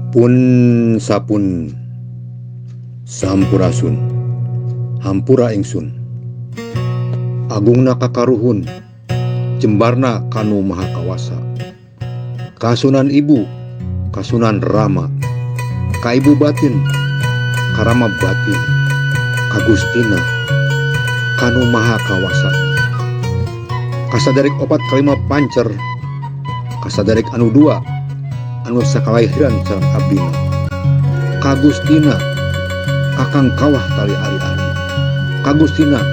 Pun sapun sampurasun hampura ingsun agungna kakaruhun jembarna kanu maha kawasa kasunan ibu kasunan rama ka ibu batin karama batin kagustina kanu maha kawasa kasadarik opat kalima pancer kasadarik anu dua anu sakalahiran sareng abdina kagustina kakang kawah tali ari-ari kagustina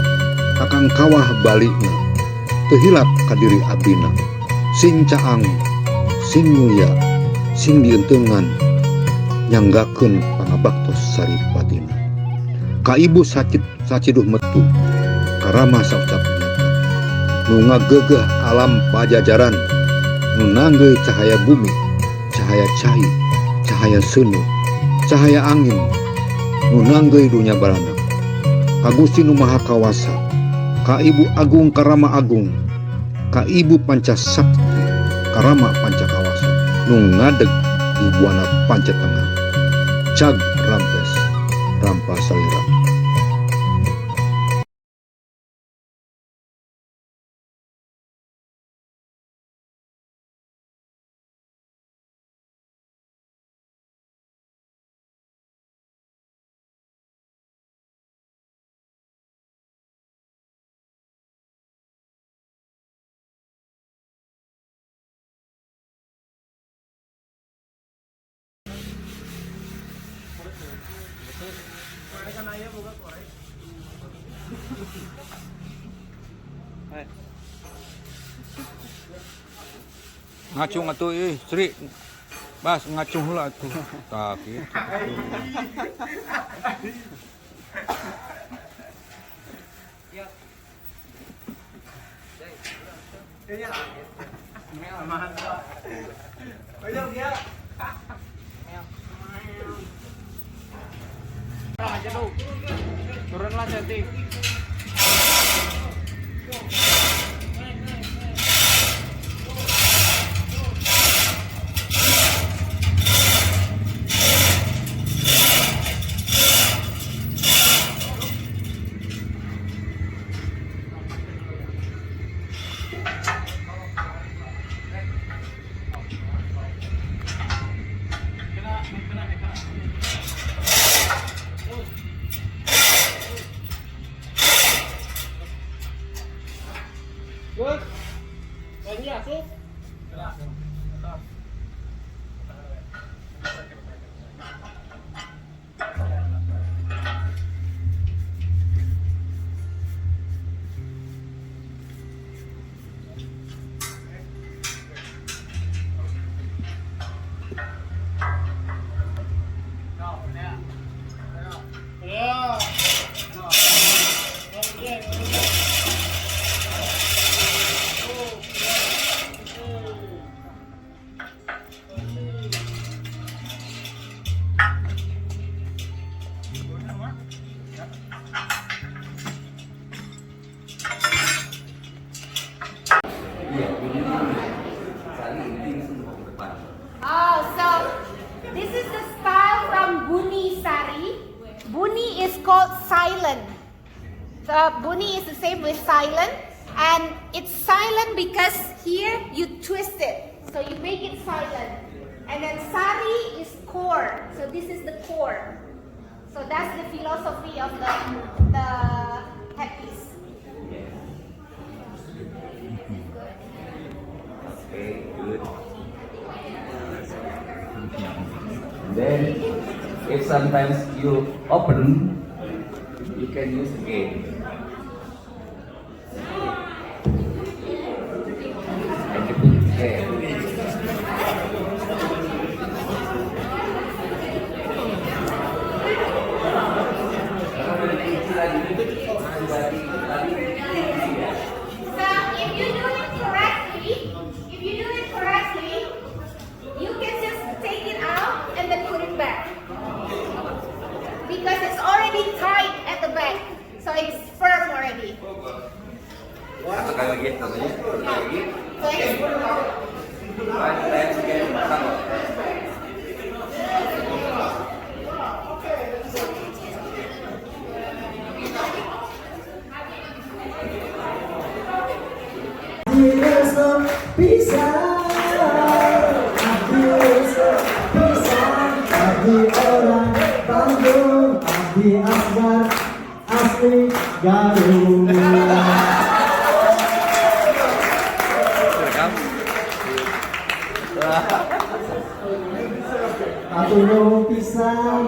kakang kawah balikna teu hilap ka diri abdina sing caang sing mulia sing dientengan nyanggakeun pangabaktos saripatina ka ibu sakit saciduh metu karama saucap nyata nu ngagegeh alam pajajaran nu nanggeuy cahaya bumi cahaya cai cahaya seuneu cahaya angin nu nanggeuy dunya barana ka Gusti nu Maha Kawasa ka Ibu Agung Karama Agung ka Ibu Pancasakti Karama Pancakawasa nu ngadeg di buana Panca Tengah cag rampes rampa salira. Ngacung atuh ih Sri. Bas ngacung heula atuh. Tah kitu. Aja tuh. Turunlah cantik. Good. Ini asup. Oh, so this is the style from Buni Sari. Buni is called silent. The Buni is the same with silent, and it's silent because here you twist it, so you make it silent. And then Sari is core, so this is the core. So that's the philosophy of the headpiece. Okay, good. Then, if sometimes you open, you can use again. And you put there. So if you do it correctly, if you do it correctly, you can just take it out and then put it back. Because it's already tight at the back. So it's firm already. Sekali lagi, contohnya. Sekali lagi. So it's Five times again, sama. Abdi orang Bandung, Abdi Asgar, asli Garut. Hatur nuhun pisan.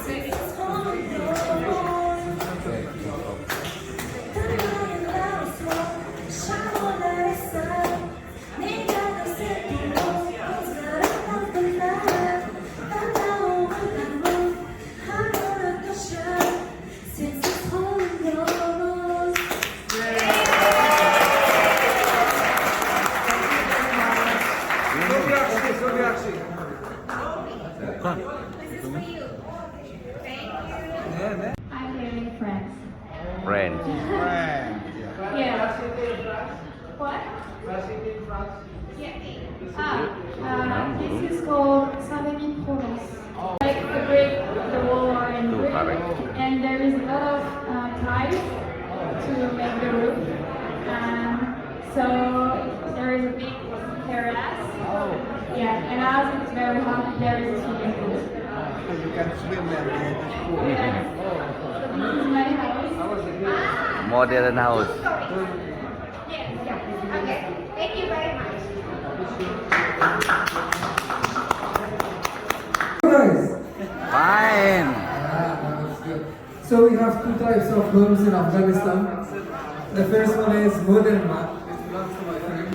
This is for you. Thank you. I'm learning French. Friends. Yeah. What? Yeah. This is called Saint-Rémy-de-Provence. Like the brick, the wall are in Tuh, brick, karet. and there is a lot of tiles to make the roof. So there is a big terrace. Yeah, and as it's very hot, there is a swimming pool. You can swim there in the pool. Yes. So this is my house. Modern house. Yes. Yeah. Okay. Thank you very much. Guys. Fine. Ah, that's good. So we have two types of homes in Afghanistan. The first one is modern one. It belongs to my friend.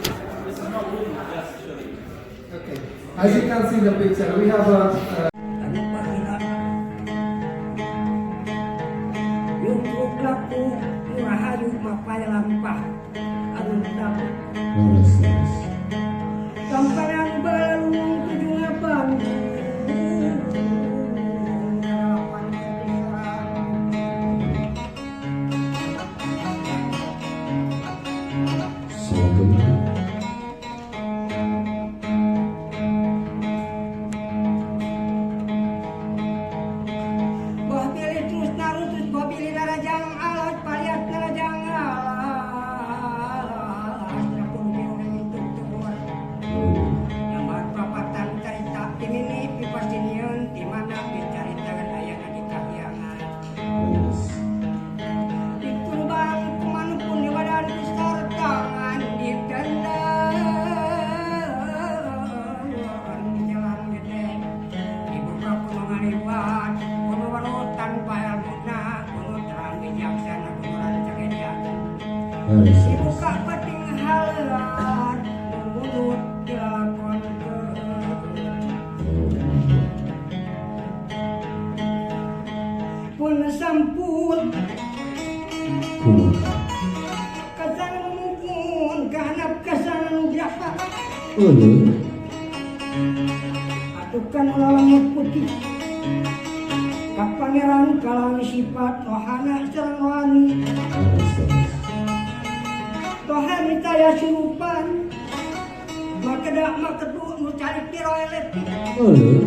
Okay. As you can see in the picture, we have a Leres, leres. Lampangan balung tujuh Bandung. Salajengna Bah pilih terus narus terus bah pilih narajang alas paliat narajang alas Napun orang itu keluar. Nama papatan carita timini pipasinian di mana bicaritakan ayana di kahyangan. Leres. Ditumbang kemanapun di badan besar tangan ditendang di jalan gede dibuka kuno ngaliwat kuno waru tanpa ilmuna kuno terang bijaksana kuno rancang edian Leres, leres. dibuka peting halar mulut dilakon ke Oh, pun sampun kumaha? Kasan mungkun kahanap kasan nugraha Euleuh. Atukan ulah putih Ka pangeran kalang sifat rohana sareng rohani Leres, leres. Rohani taya surupan Makedak makedu nu cari piroe lepi Euleuh.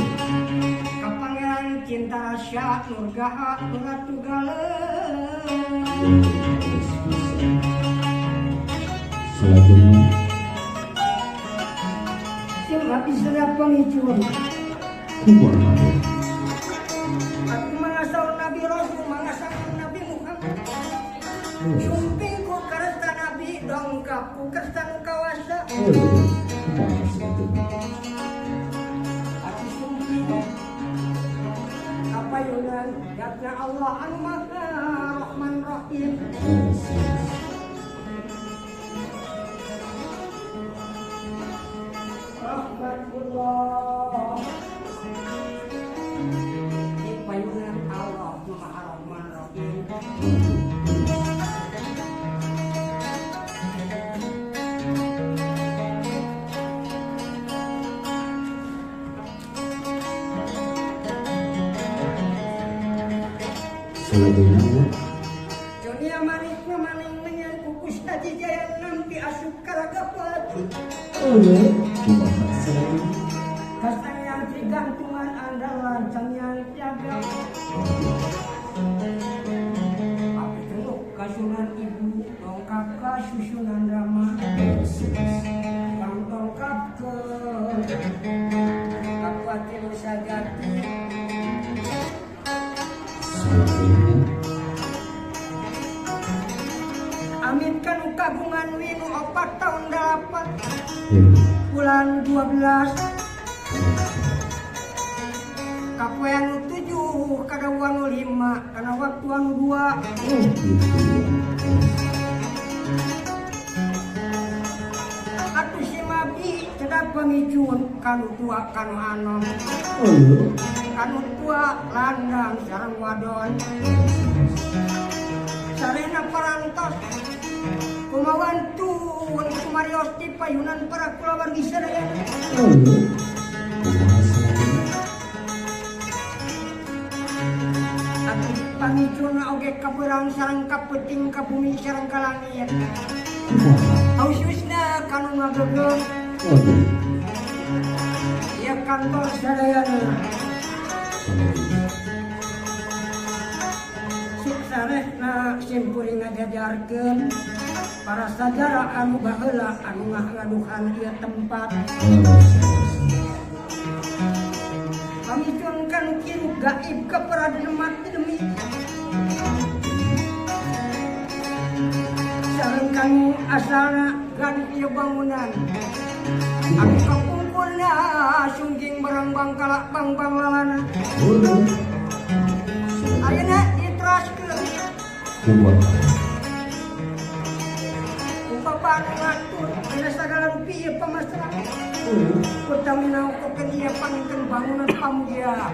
Ka pangeran cinta rasa nurgaha nuratu galeng Leres pisan. Salajengna Sim habis sedap pengicun kumaha? Aku mangasal Nabi Rasul mangasal Nabi Muhammad Leres. Sumping ku karesta Nabi dongkap ku kersa nu kawasa Euleuh. Kumaha salajengna? Aku sumping kapayunan datna Allah anu Maha Rahman Rahim Leres, leres. Rahmatullah di payunan Allah nu Maha Rahman Rahim. Waduh, leres. Salajengna mah Dunia manik memaning menyan kukus taji jaya nampi asup karaga pati Euleuh. Kumaha salajengna? Kasang yang trigantungan andalan sang yang jaga Waduh. Salajengna. Amit kanu kagungan winu 4 tahun 8 bulan 12 kapoe anu 7 kada anu 5 kana waktu anu 2. Atuh si Mabi cedap pamicun kanu tua kanu anom. Kanu tua landang sareng wadon. Sarena parantos kumawantun kumarios di payunan para kulawargi sadayana. Atuh pamicuna oge kabeurang sareng kapeuting ka bumi sareng ka langit. Khususna kanu ngagegeum ieu kantor sadayana. Sarehna simkuring ngajajarkeun para sajara anu baheula anu ngagaduhan ieu tempat. Pamicun kanu kieu gaib kaparadilemat demi sareng kanu asalna gaduh ieu bangunan. Anu kapungkurna sungging barang bangkala bangbang lalana. Ayeuna diteraskeun Bapak ngatur dina sagala rupi ieu pamasaran. Utamina kokeun ieu panginten bangunan pamugia.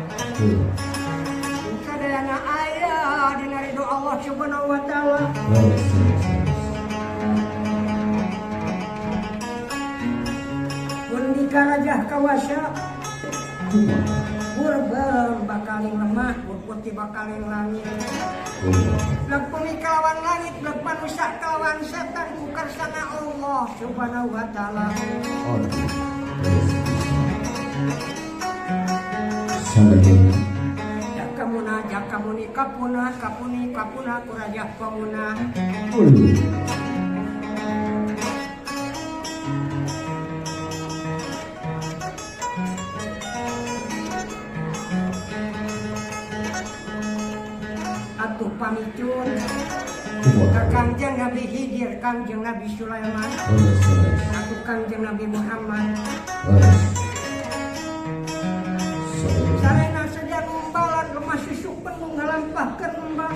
Sadayana aya dina ridho Allah Subhanahu wa taala. Pun dikarajah kawasa Burbeum bakaling lemah, burputih bakaling langit. Bleg bumi kalawan langit, bleg manusia kalawan setan ku karsana Allah Subhanahu wa taala. Jakamuna jakamuni kapuna kapuni kapuna kurajah pamuna. Atuh pamicun ka Kangjeng Nabi Khidir, Kangjeng Nabi Sulaiman, atuh Kangjeng Nabi Muhammad. Sarena saja numbalan lemah susuk penuh ngalampahkeun lembah.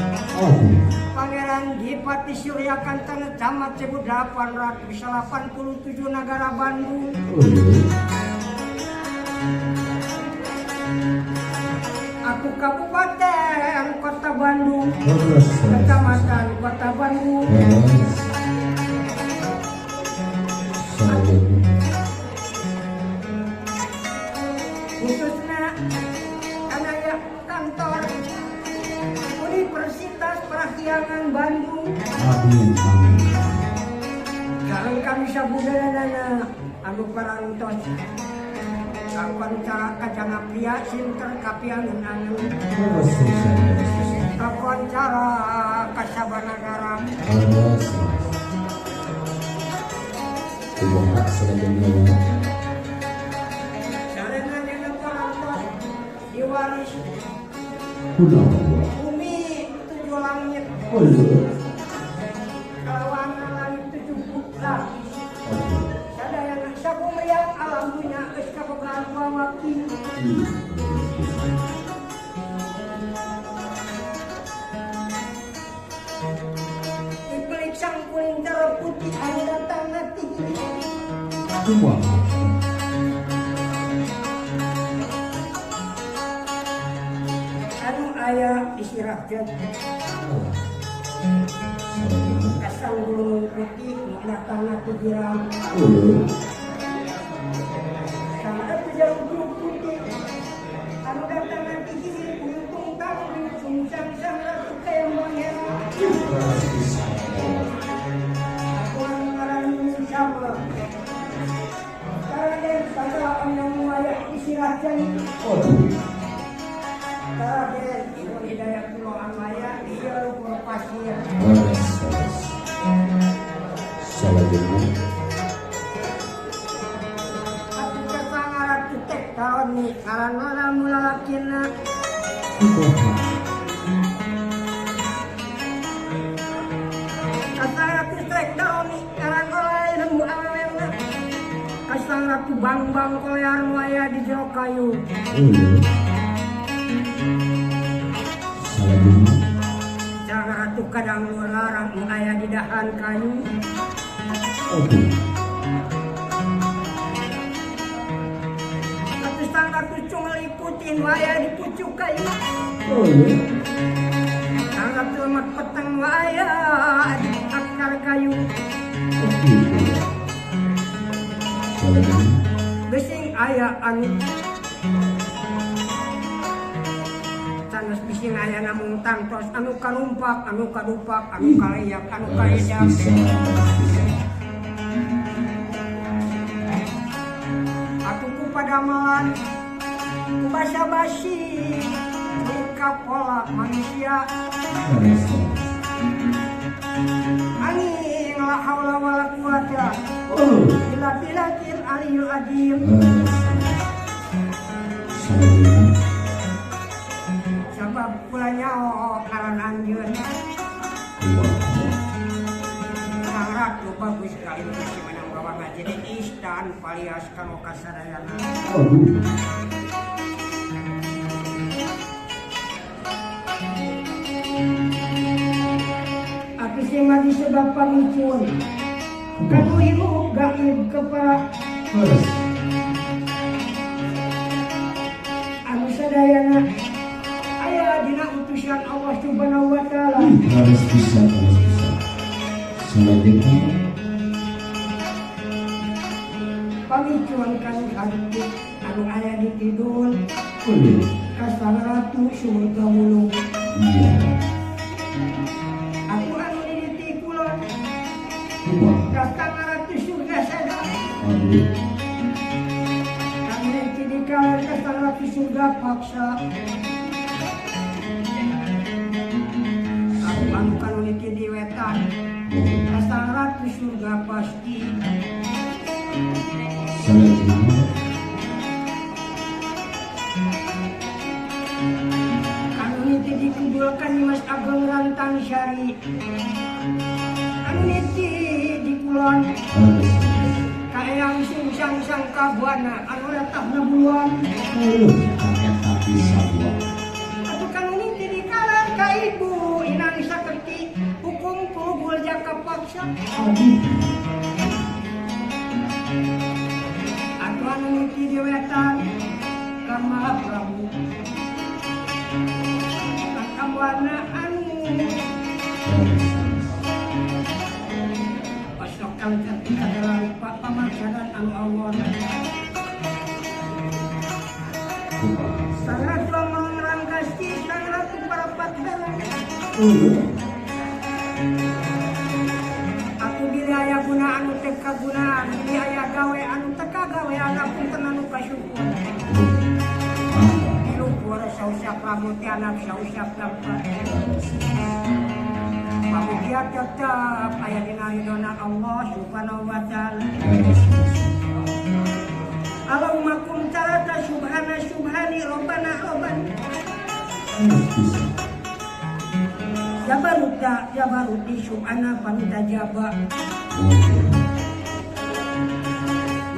Pangeran Dipati Suryakantana tamat 1887 Nagara Bandung. Aku Kabupaten Kota Bandung, Kecamatan Kota Bandung. Khususnya anaya kantor Universitas Parahyangan Bandung. Amin, amin. Sareng kami sabudayana anu parantos kakoncara kajana pria sinter kapiangan anu kakoncara kasabanagara. Sareng dina parantos diwaris bumi tujuh langit kalawan langit tujuh lapis. Sadayana sakumriang alam dunya geus kabogaan wawaki. Ipelik sangkuling cara putih anu datang nanti. Anu aya disirahkeun kasang gulungan putih nu datangna ku jirang. Sama atuh gunung putih anu datangna ti hilir untung tanggung sungsang sang ratu kayang hera. Aku ngaran sama Raden pada anu aya disirahkeun. Raden Ibu Hidayatullah anu aya di luhur pasir. Atuh kasangaran tek taon ni ngaranna mulalakina. Ratu Bangbang Kolear nu aya di jero kayu. Sang Ratu Kadang Larang nu aya di dahan kayu. Atuh Sang Ratu Cungli Putih nu aya di pucuk kayu. Sang Ratu Lemak Peteng nu aya di akar kayu. Bising aya anu sanes bising aya namung tangtos anu karumpak, anu kadupak, anu kaleyak, anu kaedak. Atuh ku padamalan ku basa-basi ka pola manusia. Angin la haula wala quwata illa billahil aliyul azim. Sabab kula nyaho ngaran anjeun. Sang Ratu bagus kali geus menang bawa ngaji istan palias kanggo kasadayana. Atuh sing disebab pamicun kanu hirup gaib kepala anu sadayana aya dina utusan Allah Subhanahu wa taala. Harus bisa, harus bisa. Selanjutnya pamicun kanu hati anu aya di kidul ka Sang Ratu Surga Wulung. Iya. Aku anu di kulon ka Sang Ratu Surga Sada. Kami di kaler ka Sang Ratu Surga Paksa. Aku anu kanu di wetan ka Sang Ratu Surga Pasti. Kanu niti dikubulkan Mas Ageng Rantang Syari. Anu niti di kulon ka Eyang Sungsang Sang Kabuana anu letahna buluan. Atuh kanu niti di kaler ka Ibu Inang Sakerti hukum pulugul jaka paksa. Atuh anu niti di wetan ka Maha Prabu Kabuana anu pasokan ketika dalam pamarsadan anu Allah. Sang Ratu Amangrang Kasti, Sang Ratu Parapat Herang. Aku bila aya guna anu teu kagunaan, bila aya gawe anu teu kagawean, punten anu kasyukur. Diluhur sausap rambut anak sausap lampa. Pamugia tetap aya dina ridona Allah Subhanahu wa taala. Allahumma kum talata subhana subhani robbana robban. Jabaruta jabaruti subhana panuta jaba.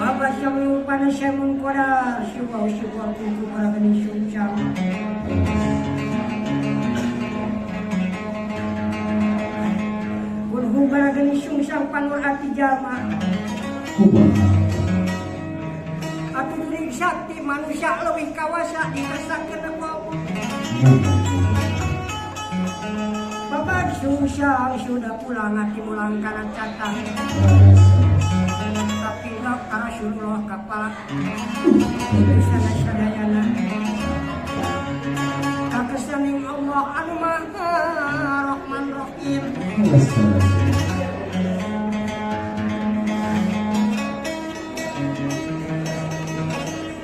Wa basyamu pana syamun qadar syuwa syuwa kuntu paragani syumsyam. Kulhu baragani sungsang panur ati jalma. Atuh jurig sakti manusia leuwih kawasa dikersakkeun ku Allah. Babad sungsang sudah pulang ati mulang kana catang. Tapi ka Rasulullah kapala sana sadayana. Kakesaning Allah anu Maha Rahman Rahim.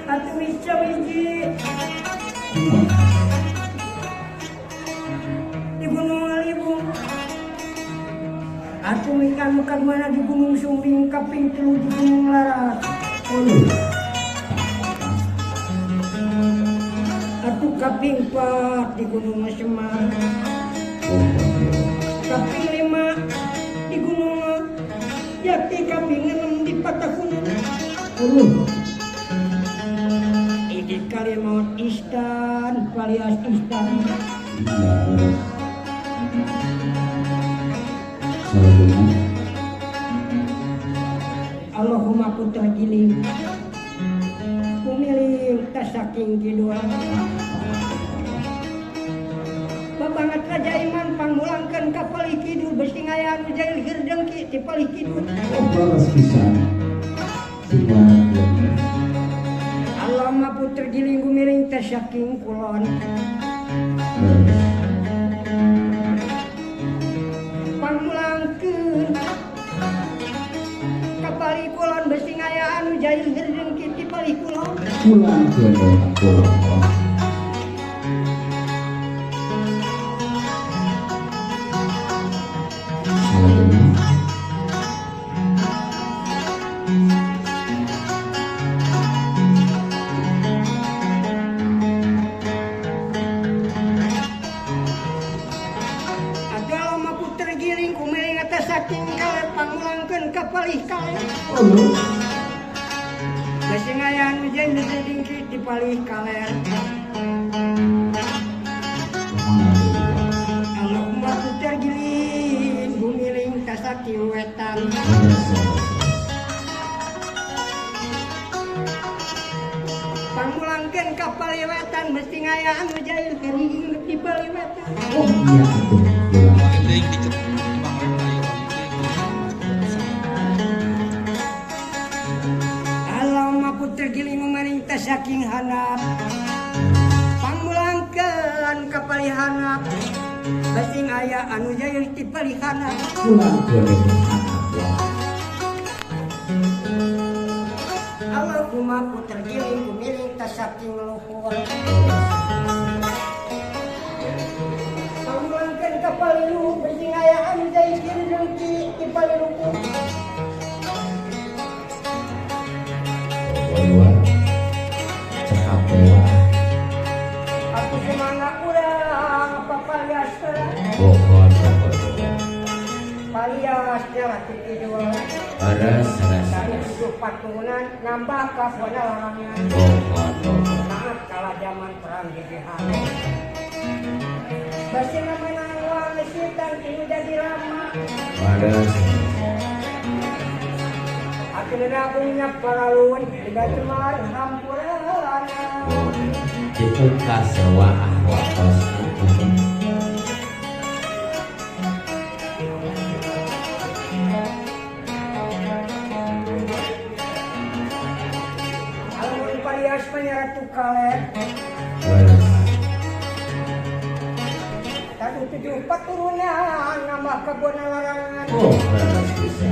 Atuh wiji di Gunung Libu. Atuh anu kaduana di Gunung Sumbing, kaping telu di Gunung Laras. Atuh kaping 4 di Gunung Semar. Kaping 5 di Gunung Jati, kaping 6 di Patahunan. Iki kalimot istan palias istan. Allahumma putra giling kumiling tasaking kidul. Babangat Raja Iman pangmulangkeun ka palih kidul besi ngaya anu jahil hirdengki ti palih kidul. Oh, balas pisan. Allahumma putra giling gumiling tasaking kulon. Pangmulangkeun ka palih kulon besi ngaya anu jahil hirdengki ti palih kulon. Pulangkeun kulon. Palih kaler. Allahumma puter giling gumiling tasaking wetan. Pangulangkeun ka palih wetan mesti ngaya anu jahil kering di palih wetan. Oh iya atuh. Allahumma puter giling gumiling saking hanap pangmulangkeun ka palih hanap basing aya anu jahil ti palih hanap. Pulangkeun hanap. Allahumma puter giling gumiling tasaking luhur pangmulangkeun ka palih luhur basing aya anu jahil ti palih luhur. Aku semangat urang apa palias Bogor palias jalan kidul. Aras aras. Dari tujuh patunan nambah kabuana larangan. Bogor. Maaf kala zaman perang GGH. Basi menang uang setan kini jadi lama. Aras. Akhirnya punya paralun tidak cuma hampuran. Itu kasewa ahwatos. Alun palias penyeratu kaler. Tadu tujuh paturunan nambah kebun larangan. Oh, harus bisa.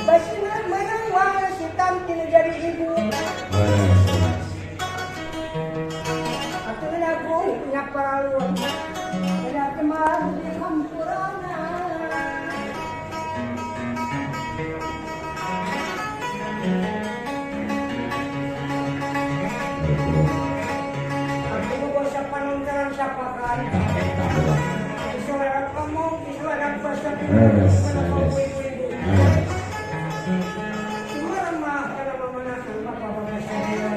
Basinan menang wang sitam kini jadi ibu. Punya paralun tidak kemar di hampurana. Aku bosa panungkaran sapakan. Isuaran omong, isuaran bahasa. Cuma remah karena memenangkan bapak-bapak saya.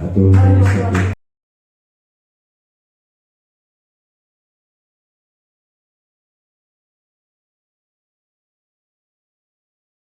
Atau